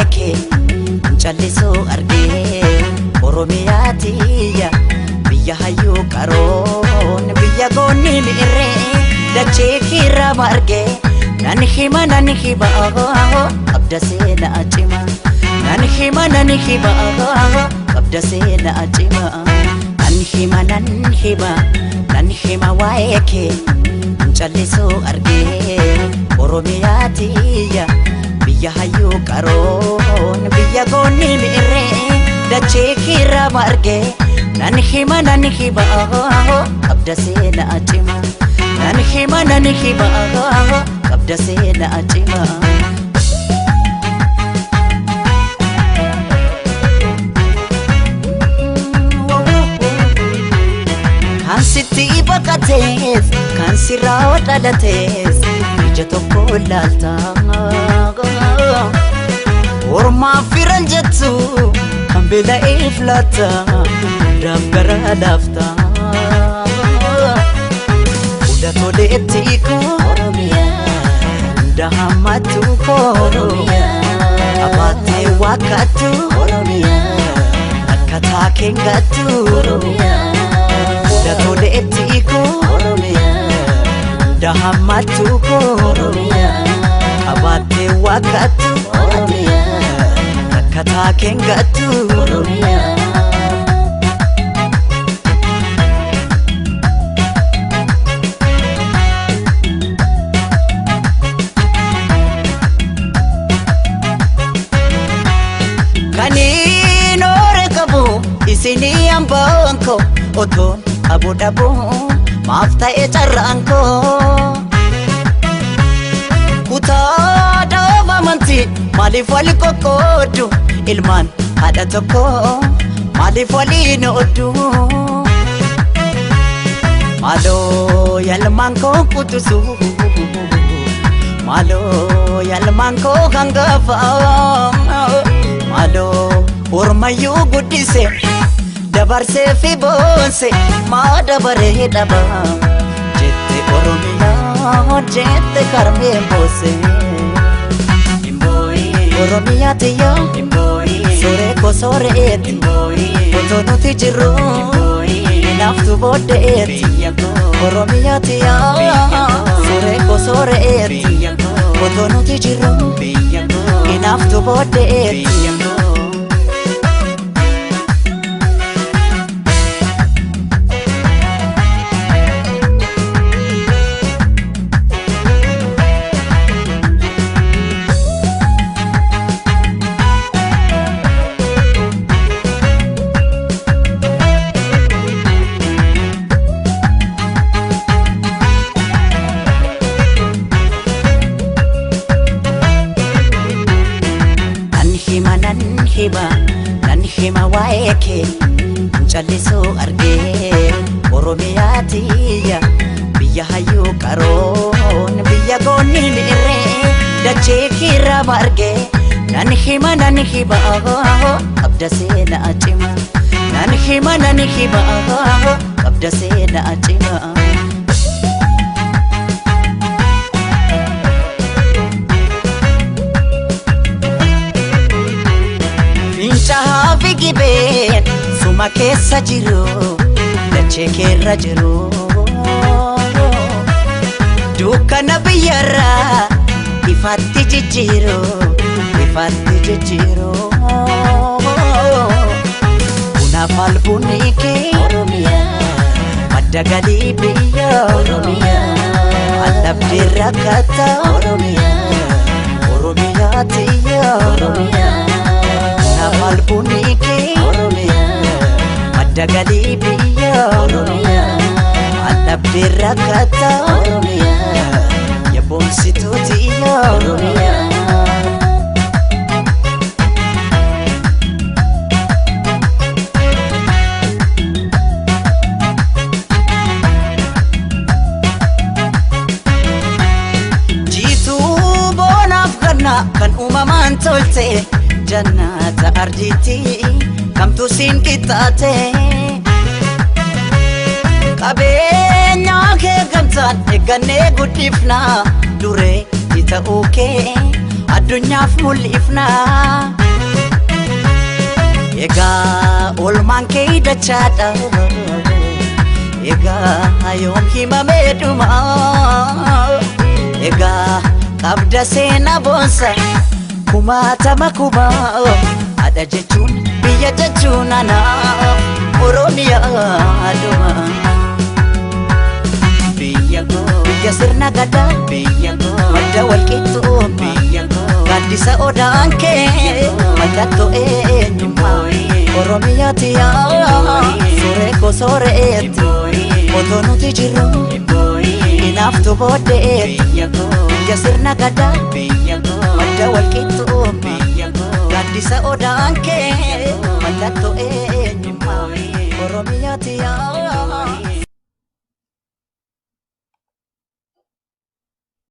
waa'ee kee callisuu argee. Oromiyaa tiyya, biyya hayyuu qaroon, biyya goonni mi'irree, dachee kiirraa margee. Nan hima, nan hima, qabda seenaa cima. Nan hima, nan hima, qabda seenaa cima. Nan hima, nan hima, nan hima waa'ee kee callisuu argee. Oromiyaa tiyya, biyya hayyuu qaroon, biyya goonni mi'irree, dachee kiirraa margee. Nan hima, nan hima, qabda seenaa cima. Nan hima, nan hima, qabda seenaa cima. Kan sitti baqatees, kan sirraa dhalatees, ija tokko ilaalta. Ormaaf firan jettu, kan beela'eef laata, hundaaf gara laafta. Fuula toleetti koo, hunda hammattu koo, qabaattee waakkattu, akkataa keengattu. Fuula toleetti koo, hunda hammattu koo, qabaattee waakkattu, akkataa keengattu. Kaniin oore qabu isinii hambaan koo, otoon qabu dhabu maaf ta'e carraan koo. Kutaa dhaaba amantii maaliif wali qoqqooddu? Ilmaan haadha tokko maaliif waliin ooddu? Maaloo yalmaan koo qutusu, maaloo yalmaan koo hangafa, maaloo ormayyuu guddise dabarsee fi boonse, maa dabaree dhaba jette Oromiyaa, jette karmeen boose. Oromiyaa tiyya, sooree koo sooreetti, otoo nuti jirru hinaaftu booddeetti. Oromiyaa tiyya, sooree koo sooreetti, otoo nuti jirru hinaaftu booddeetti. Nan hima, nan hima, nan hima waa'ee kee callisuu argee. Oromiyaa tiyya, biyya hayyuu qaroon, biyya goonni mi'irree, dachee kiirraa margee. Nan hima, nan hima, qabda seenaa cima. Nan hima, nan hima, qabda seenaa cima. Fincaa'aa fi gibeen suma keessa jiru, dachee keerra jiru. Dukkana biyyarraa ifatti jijjiiru, ifatti jijjiiru. Bunaaf albuunni kee madda galii biyya, aldhabdee rakkata Oromiyaa tiyya. Bunaaf albuunni kee madda galii biyya, aldhabdee rakkata yaboonsituu tiyya. Jiituu boonaaf ganna kan uumamaan tolte, jannata ardiitti kamtu siin qixxaate? Qabeenyaa kee gamtaan eeggannee guddifnaa, duree ta'uu kee Addunyaaf mul'ifna. Egaa oolmaan kee dachaadha. Egaa yoom himamee dhuma. Egaa qabda seenaa boonsa kumaatama kuma. Haadha jechuun biyya jechuun anaaf Oromiyaa dhuma. Biyya koo, biyya sirna gadaa, biyya koo, madda walqixxummaa, biyya koo, gaaddisa odaan kee mallattoo eenyummaa. Oromiyaati yaa suuree koo sooreetti, otoo nuti jirru hinaaftu booddeetti. Biyya sirna gadaa, biyya koo, madda walqixxummaa, biyya koo, gaaddisa odaan kee mallattoo eenyummaa. Oromiyaati yaa.